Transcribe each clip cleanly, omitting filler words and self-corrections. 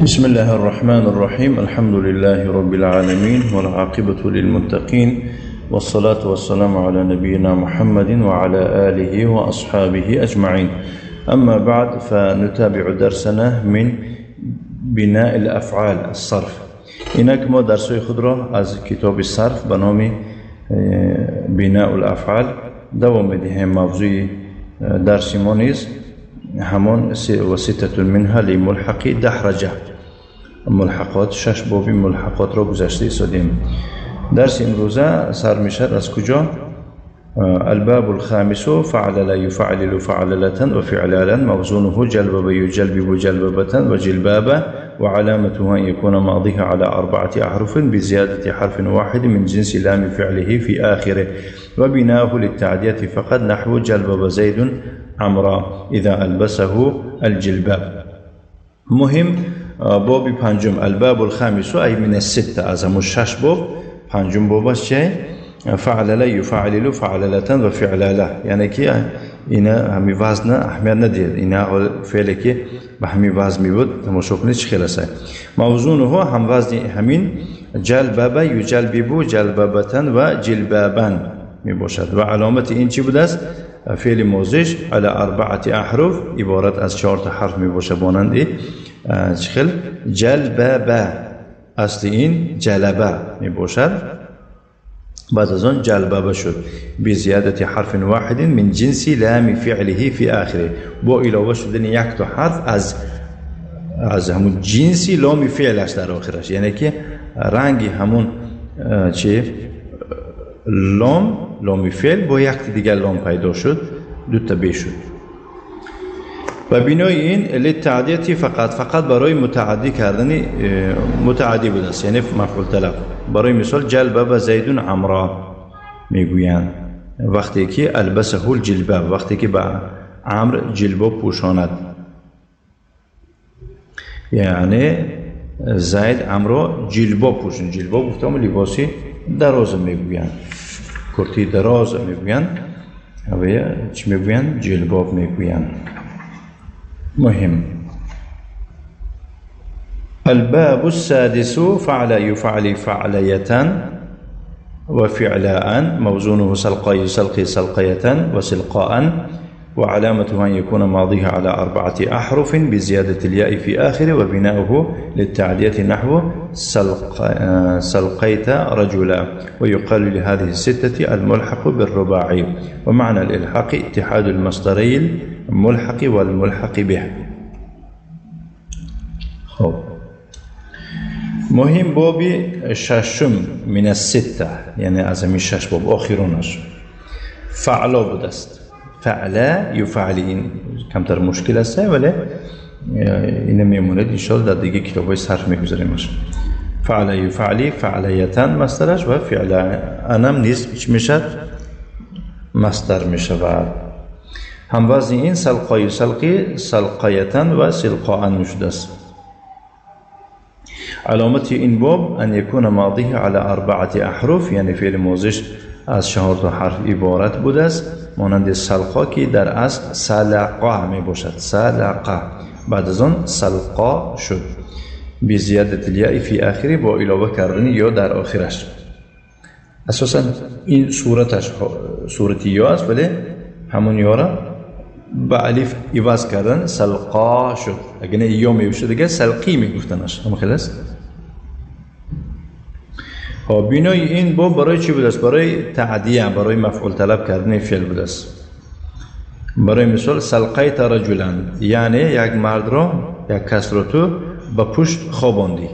بسم الله الرحمن الرحيم. الحمد لله رب العالمين والعاقبة للمتقين والصلاة والسلام على نبينا محمد وعلى آله وأصحابه أجمعين. أما بعد، فنتابع درسنا من بناء الأفعال الصرف. اینک ما درس‌های خود را از کتاب صرف به نام بناء الافعال دوام می‌دهیم. موضوع درس ما نیز همان و ستة منها لملحق دحرجه، ملحقات، شش بابی ملحقات را گذشته ایستادیم. درس امروزه سر میشد از کجا؟ الباب الخامس فعلل يفعلل فعللة وفعلالا موزونه جلبب يجلبب جلببة وجلبابا وعلامته أن يكون ماضيها على أربعة أحرف بزيادة حرف واحد من جنس لام فعله في آخره وبناه للتعدية فقط، نحو جلبب زيد عمرا إذا ألبسه الجلباب. مهم باب پنجم، الباب الخامس أي من الستة، از همون شش باب پنجم بابش چه؟ فعلل يفعلل فعللة وفعلاله، یعنی که اینا همی وزن اهمیت ندید، اینا فعلی که به همی وزن می بود تماشا کنید چه خیلی است. موزونه هم وزن همین جلبب یجلبب جلببة و جلبابا می باشد و علامت این چی بوده است؟ فعل موزش على اربعه احرف، عبارت از چهار تا حرف می باشد، مانند چه خیلی جلبب، اصل این جلبه می باشد، بعد از آن جلببه شد بزیادت حرف واحد من جنس لام فعله فی آخره، با علاوه شدن یک تا حرف از همون جنسی لام فعلش در آخرش، یعنی که رنگ همون چه لام فعل با یک دیگر لام پیدا شد، دو تا ب شد. و بنای این للتعدیه فقط برای متعدی کردن متعدی بوده است، یعنی مفعول طلب. برای مثال جلبب زیدون عمرا میگویند وقتی که البسه الجلباب، وقتی که به عمر جلباب پوشاند، یعنی زید عمرا جلباب پوشند. جلباب گفتم لباسی دراز میگویند، کرتی دراز میگویند، و چی میگویند؟ جلباب میگویند. مهم. الباب السادس فعل يفعل فعلية وفعلاء موزونه سلقى يسلقي سلقية وسلقاء وعلامته أن يكون ماضيها على أربعة أحرف بزيادة الياء في آخره وبناؤه للتعدية نحو سلقيت رجلا. ويقال لهذه الستة الملحق بالرباعي، ومعنى الإلحاق اتحاد المصدرين الملحق والملحق به. خب مهم بابی ششم من السته، یعنی از همین شش باب آخرونش فعلا بوده است. فعلا یفعل، این کمتر مشکل است ولی اینو میموند انشاءالله در دیگه کتاب های صرف میگذاریمش. فعلا یفعلی فعلیتن مصدرش و فعلا انم نیز چی میشد؟ مصدر میشود. هم وزن این سلقا یسلقی سلقیتن و سلقاء میشده است. علامت این باب ان یکون ماضیه علی اربعه احرف، یعنی فعل موزش از چهار تا حرف عبارت بوده است، مانند سلقا که در اصل سلقا می باشد، سلقا بعد از آن سلقا شد بزیادت الیاء فی آخره، با علاوه کردن یا در آخرش. اساسا این صورتش صورتی یا است ولی همون یا را با الف عوض کردن سلقا شد. اگه نه یا میشد دیگه سلقی میگفتنش، هم خیلی است. خب بنای این باب برای چی بوده است؟ برای تعدیه، برای مفعول طلب کردن فعل بوده است. برای مثال سلقیت رجلا، یعنی یک مرد را، یک کس را تو به پشت خواباندی.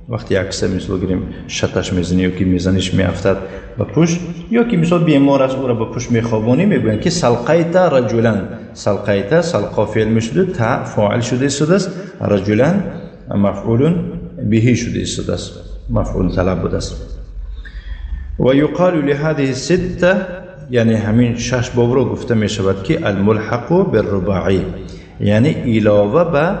وقتی یک کس مثال گیریم شتش میزنی یا که میزنیش میافتد به پشت، یا که مثال بیمار است او را به پشت میخوابانی، میگویند که سلقیت رجلا. سلقیت سلقا فعل میشده، تا فاعل شده ایستاده است، رجلا مفعول به شده ایستاده است، مفعول طلب بوده است. و یقال لهذه السته، یعنی همین شش باب رو گفته می شود که الملحق بالرباعی، یعنی علاوه به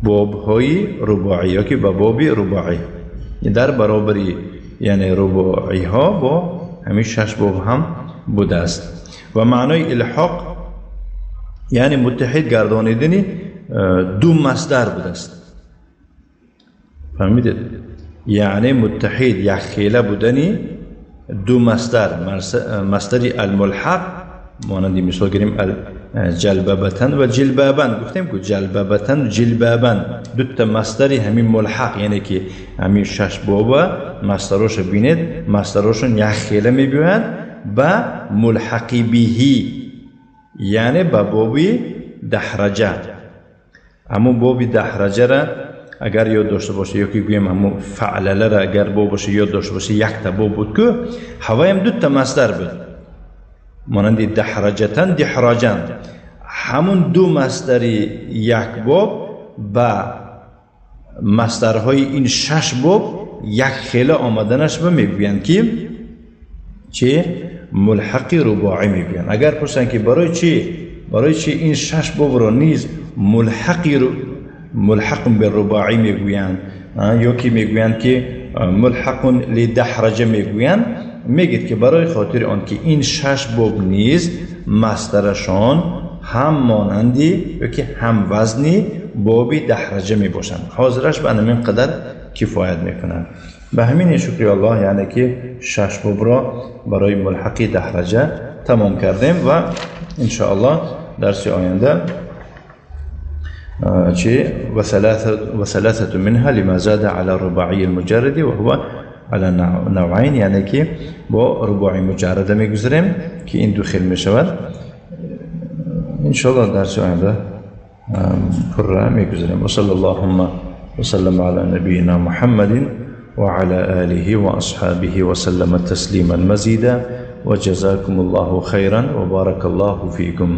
بابهای رباعی یا که به باب رباعی، در برابری یعنی رباعی ها با همین شش باب هم بوده است. و معنای الحاق یعنی متحد گردانیدن دو مصدر بوده است. Фаҳмидед? Яъне муттаҳид якхела будани ду масдар, масдари алмулҳақ, монанди мисол гирем ҷалбабатан ва ҷилбабан, гуфтем ку ҷалбабатан ҷилбабан дута масдари ҳамин мулҳақ, яъне ки ҳамин шаш боба масдароша бинед, масдарошон якхела мебиёянд ба мулҳақи биҳи, яъне ба боби даҳраҷа. Ҳамун боби даҳраҷара агар ёд дошта бошед, ё ки гӯем ҳамун фаълалара агар бобаша ёд дошта бошед, якта боб буд ку, ҳаваям дута масдар буд, монанди даҳраҷатан диҳраҷан. Ҳамун ду масдари як боб ба масдарҳои ин шаш боб якхела омаданаш ба мегӯянд ки чӣ? Мулҳақи рубоӣ мегӯянд. Агар пурсанд ки барои чӣ ин шаш бобро низ мулҳақун биррубоӣ мегӯянд, ё ки мегӯянд ки мулҳақун лидаҳраҷа мегӯянд, мегӯяд ки барои хотири он ки ин шаш боб низ масдарашон ҳам монанди ё ки ҳам вазни боби даҳраҷа мебошанд. Ҳозираш ба ҳамин қадар кифоят мекунанд. Ба ҳамин шукри Аллоҳ, яъне ки шаш бобро барои мулҳақи даҳраҷа тамом кардем ва иншоаллоҳ дарси оянда چی وثلاثة منها لما زاد على الرباعي المجرد وهو على نوعين، یعنی که با رباعی مجرد میگذریم که این دو خیل میشود. انشاءالله درس آینده پره میگذریم. و صلی اللهم وسلم على نبينا محمد وعلى آله وأصحابه وسلم تسليما مزيدا وجزاكم الله خيرا وبارك الله فيكم.